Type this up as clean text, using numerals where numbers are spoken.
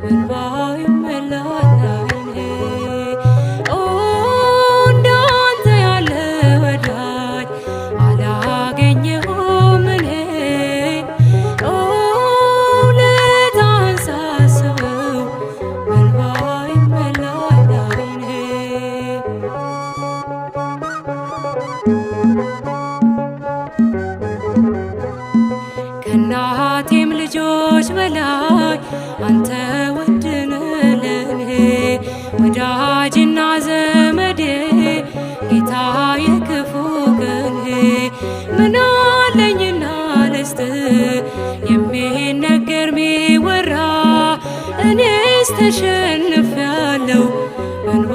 በእንባ ይሞላል ዓይኔ። ኦ እንዳንተ ያለ ወዳጅ አላገኘሁም እኔ። ኦ ውለታህን ሳስበው በእንባ ይሞላል ዓይኔ። ከእናቴም ልጆች በላይ አንተ ውድ ነህ ለኔ፣ ወዳጅና ዘመዴ፣ ጌታ የክፉ ቀኔ። ምን አለኝና ልስጥህ የሚነገር ሚወራ? እኔስ ተሸንፌያለሁ በእንባ።